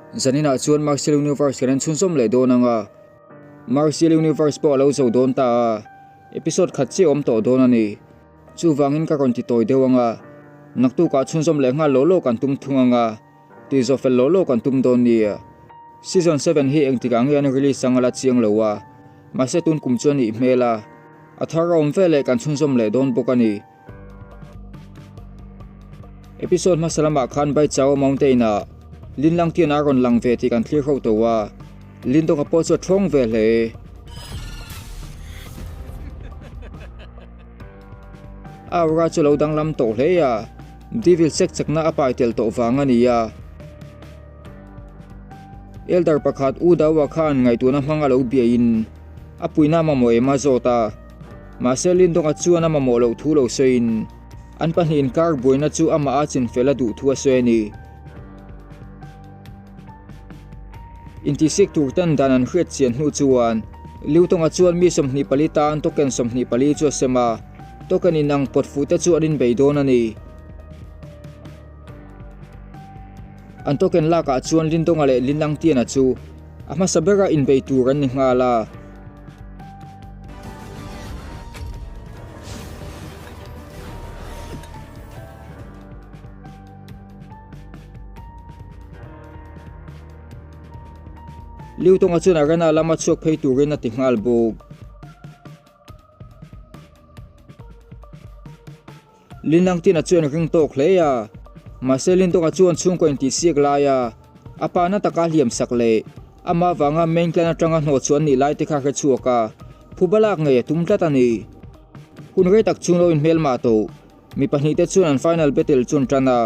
Zaninah chuan Martial Universe kan en chhunzawm leh dawn ang a, Martial Universe pawh a lo zo dawn ta a, episode khat chiah awm tawh dawn a ni. Chuvangin ka rawn ti tawi deuh ang a, naktukah chhunzawm leh nghal law law kan tum thung ang a, tih zawh fel law law kan tum dawn nia. Season 7 hi engtikah nge an release ang a la chiang lo a, mahse tun kum chu a nih hmel a, a thar a awm veleh kan chhunzawm leh dawn bawk a ni. Episode hmasa lamah khan Baichao Mountain ah Lin Langtian a rawn lang ve tih kan thlir ho tawh a, Lin Dawka pawh chu a thawng ve hle. A aura chu lo danglam tawh hle a, Devil sek chakna a pai tel tawh vang a ni a. Elder pakhat U Dawa khan ngaihtuahna hmang a lo biain a puina mamawh em a zawt a. Mahse Lindonga chuan a mamawh loh thu lo sawiin an pahnih inkar buaina chu amah a chinfel a duh thu a sawi a ni. Intisik tur ten dan an hriat chian hnu chuan Liutonga chuan mi 24 tan token 24 chu a sem a, token inang pawt fuh te chu an inbei dawn a ni. An token lakah chuan Lindonga leh Linlangtiana chu a hmasa bera inbei tur an ni nghal a. Liutonga chuan arena lama chhuak phei turin a ti nghal bawk. Linlangtina chuan ring tawk hle a, mahse Lindonga chuan chhungkaw intihsiak laia a pa na taka hliam sak leh amah vanga main clan atanga hnawh chhuah an nih lai te kha hre chhuak a, phuba lak ngei a tum tlat a ni. Hun rei tak chhung lo inhmelmah tawh mi pahnih te chuan an final battle chu an tan a.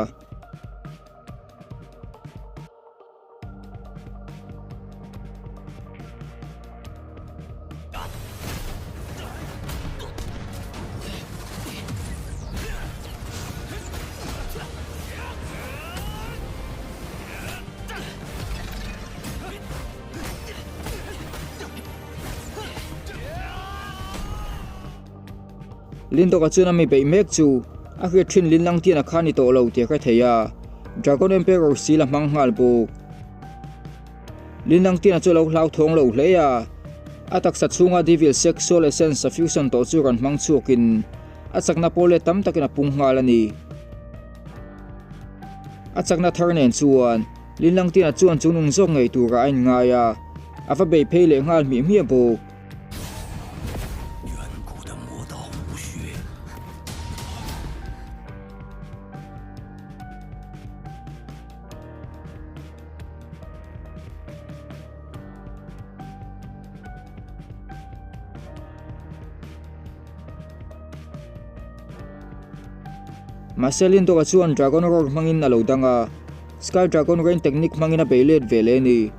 Lindawka chuan a mi beih mek chu a hriat thin Linlang tian a kha ni tawh lo tih a hre thei a, Dragon Emperor seal a hmang nghal bawk. Linlang tian a chu a lo hlauthawng lo hle a, a taksa chhunga Devil Sect Soul Essence a fusion tawh chu rawn hmang chhuakin a chakna pawh let tam takin a pung nghal a ni. A chakna thar nen chuan Linlang tian a chuan chu nung zawk ngei turah a inngai a, a va bei phei leh nghal hmiah hmiah bawk. Mahse Lindor-a chuan Dragon Roar hmangin a lo dang a, Sky Dragon Rain technique hmangin a bei let ve leh a ni.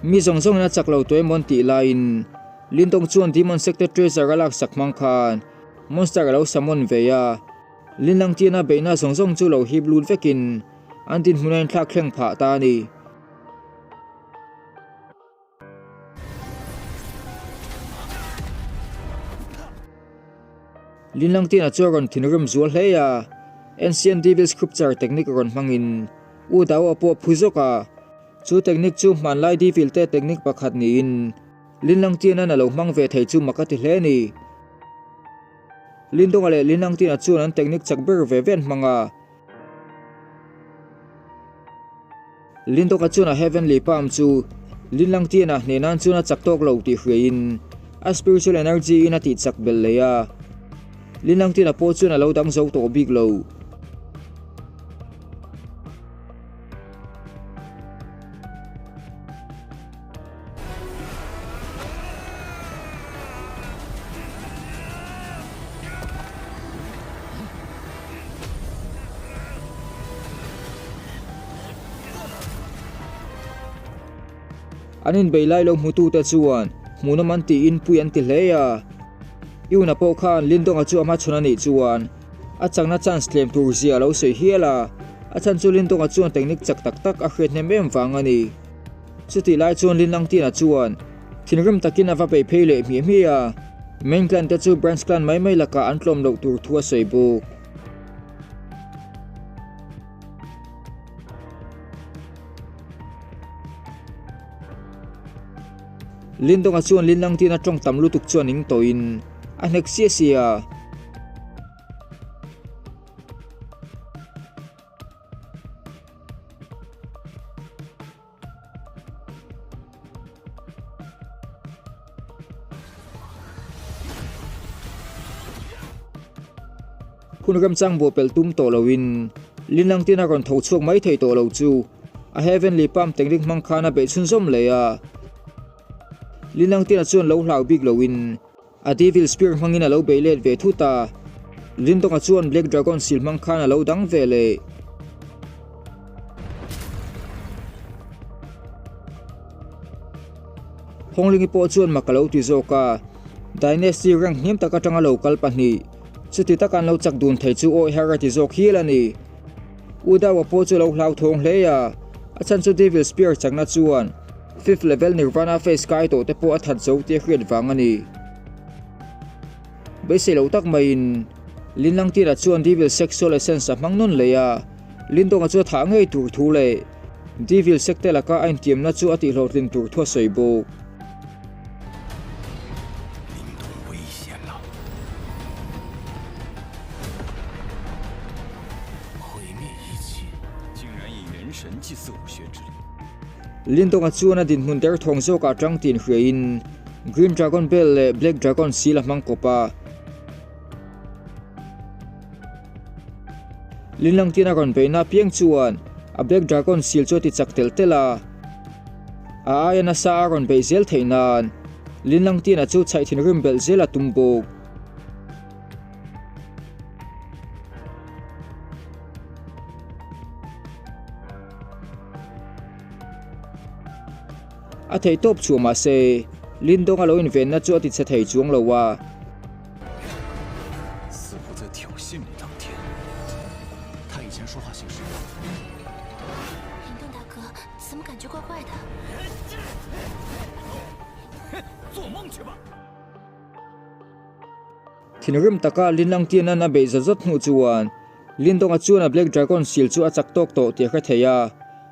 Mi zawng zawngin a chak lo tawh emaw an tih laiin Lindong chuan Demon Sector Treasure a laksak hmang khan Monster a lo summon ve a. Linlang tiana beihna zawng zawng chu lo hip lut vekin an dinhmun a inthlak thleng phah ta a ni. Linlang tiana chu a rawn thinrim zual hle a, Ancient Devil Scripture technique rawn hmangin U Dao a pawh a phu zawk a, chu technique chu hmanlai devil te technique pakhat niin Linlang tiana'n a lo hmang ve thei chu mak a ti hle a ni. Lindonga leh Linangtina chuan an technique chak ber ve ve an hmang a. Lindonga chuan a Heavenly Palm chu Linlangtina hneh nan chuan a chak tawk lo tih hriain a spiritual energy in a tih chak belh leh a. Linlangtina pawh chuan a lo dang zo tawh bik lo. An inbei lai lo hmutute chuan hmuhnawm an tiin pui an ti hle a. Yuna pawh khan Lindonga chu a hmachhawn a nih chuan a chakna chance tlem tur zia a lo sawi hial a. A chhan chu Lindonga chuan technique chak tak tak a hriat hnem em vang a ni. Chutih lai chuan Linlangtina chuan thinrim takin a va peih phei leh hmiah hmiah a, Main clan te chu Branch clan mai mai lakah an tlawm loh tur thu a sawi bawk. Lindonga chuan Linlangtina tawng tam lutuk chuan ning tawhin a hnek sia sia a. Hun remchang buah pelh tum tawh loin Linlangtin a rawn tho chhuak mai thei tawh lo chu a Heavenly Palm technique hmang khan a beih chhunzawm leh a. Linlangtina chuan lo hlau bik loin A Devil Spear hmangin a lo bei let ve thut a, Lindonga chuan Black Dragon sil hmang khan a lo dang ve leh. Hawnglingi pawh chuan mak a lo ti zawk a, Dynasty rank hniam tak atanga lo kal pahnih, chuti taka an lo chak dun thei chu awi har a ti zawk hial a ni. U Dawa pawh chu a lo hlauthawng hle a, a chhan chu Devil Spear chakna chuan Fifth level Nirvana phase kai tawh te pawh a that zo tih a hriat vang a ni. Beisei lo tak maiin Linlangtira chuan Devil Sexual Essence a hmang nawn leh a, Lindonga chu a thah ngei tur thu leh Devil Secte laka a intiamna chu a tihhlawhtlin tur thu a sawi bawk. Lindonga chuan a dinhmun derthawng zawkah tang tin hriain Green Dragon Bell leh Black Dragon Seal a hmang kawp a. Linlangtin a rawn beihna apiang chuan a Black Dragon Seal chu a ti chak telh telh a. A aia nasa a rawn beih zel theih nan Linlangtina chu chhaih thinrim belh zel a tum bawk. A theih tawp chhuah mah se, Lindong a lo invenna chu a ti chhe thei chuang lo a. Thinrim taka Linlangtiana'n a beih zawt zawt hnu chuan Lindonga chuan a Black Dragon sil chu a chak tawk tawh tih a hre thei a,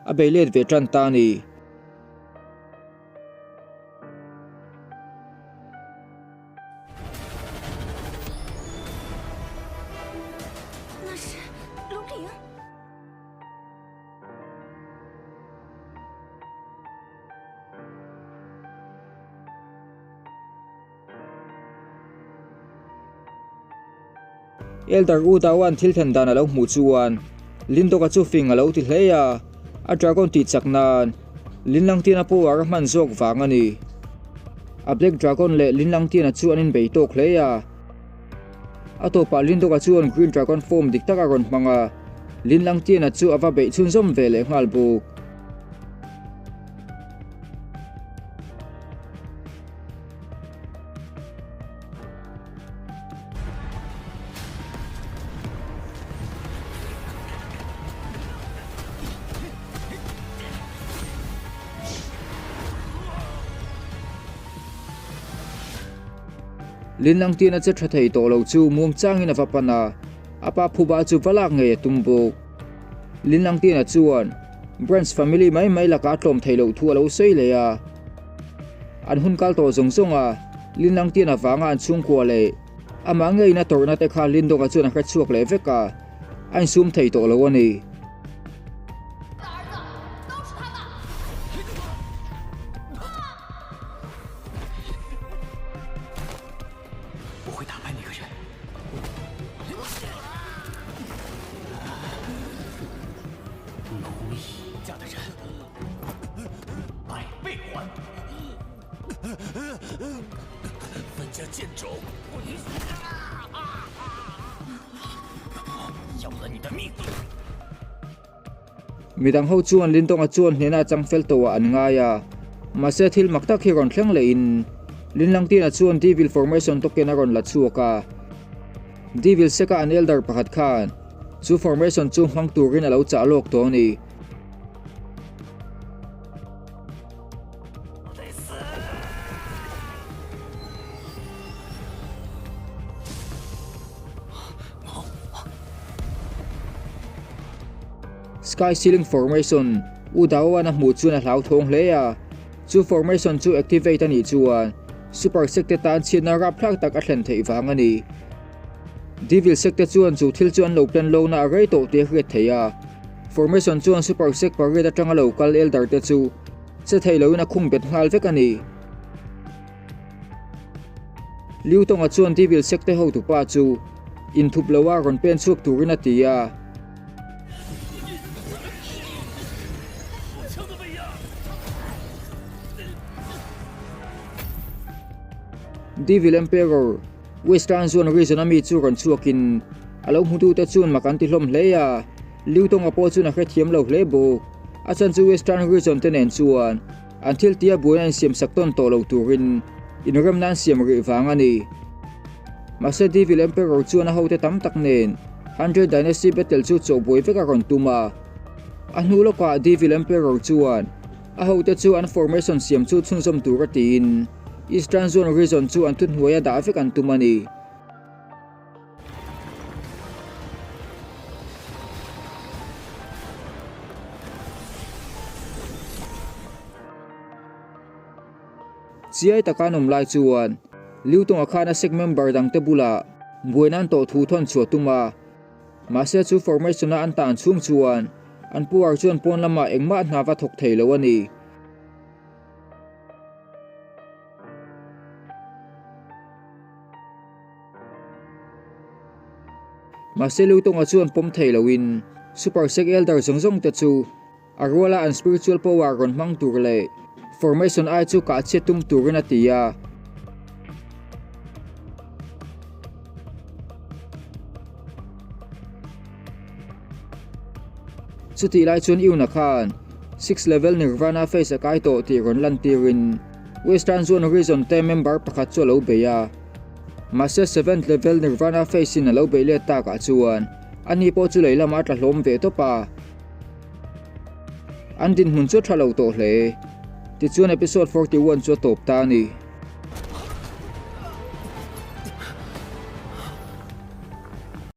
a bei let ve tan ta a ni. Elder U Daoan thil thlen dan a lo hmuh chuan Lindawka chu fing a lo ti hle a, a dragon tih chak nan Linlangtiana power a hman zawk vang a ni. A Black Dragon leh Linlangtiana chu an inbei tawk hle a. A tawpah Lindawka chuan Green Dragon form dik tak a rawn hmang a, Linlangtiana chu a va beih chhunzawm ve leh nghal bawk. Linlangtian a che tha thei tawh lo chu muangchangin a va pan a, a pa phuba chu va lak ngei a tum bawk. Linlangtiana chuan Branch family mai mai lakah a tlawm theih loh thu a lo sawi leh a. An hun kal tawh zawng zawng a, Linlangtiana vanga an chhungkua leh amah ngeiin a tawrhna te kha Lindonga chuan a hre chhuak leh vek a, a insum thei tawh lo a ni. Midang ho chuan Lindonga chuan hnena a chang fel tawh ah an ngai a, mahse thil mak tak hi rawn thleng leh in Linlangtina chuan Devil Formation token a rawn la chhuak a. Devil Seka an elder pakhat khan. Chu formation chu hmang turin a lo chah lawk tawh a ni. Sky Ceiling Formation, U Daoan a hmuh chuan a hlauthawng hle a. Chu formation chu activate a nih chuan Super Sect te tan chhiatna rapthlak tak a thlen theih vang a ni. Devil Sect te chuan chu thil chu an lo plan lohna a rei tawh tih a hriat theih a. Formation chuan Super Sect pariat atanga lo kal Elder te chu che thei loin a khung bet nghal vek a ni. Liu Tonga chuan Devil Sect te hotupa chu inthup loa rawn pen chhuak turin a ti a. Devil Emperor, Western Zone region a mi chu rawn chhuakin a lo hmutute chuan mak an ti hlawm hle a, Liu Tonga pawh chuan a hrethiam lo hle bawk. A chhan chu Western region te nen chuan an thil tia buaina insiamsak tawn tawh lo turin inremna an siam rih vang a ni. Mahse Devil Emperor chuan a hote tam tak nen Hundred Dynasty Battle chu chawhbuai vek a rawn tum a. A hnu lawkah Devil Emperor chuan a hote chu an formation siam chu chhunzawm tur a tiin Eastern Zone region chu an thuhnuaia dah vek an tum a ni. Chiai taka an awm lai chuan Liu Tonga khan a sect member dangte bulah buaina an tawh thu thawn chhuah tum a. Mahse chu formation a an tan chhung chuan an puar chuan pawn lamah engmah hna va thawk thei lo a ni. Mahse Liu Tonga chuan pawm thei loin Super Sect Elder zawng zawng te chu A ruala an spiritual power rawn hmang tur leh formation ai chu kah chhiat tum turin a ti a. Chutih lai chuan Yuna khan Sixth Level Nirvana Phase a kai tawh tih rawn lantirin Western Zone Region te member pakhat chu a lo bei a. Mahse Seventh Level Nirvana Phase in a lo bei let takah chuan ani pawh chu lei lamah a tla hlawm ve tawp a. An dinhmun chu a tha lo tawh hle. Tichuan episode 41 chu a tawp ta a ni.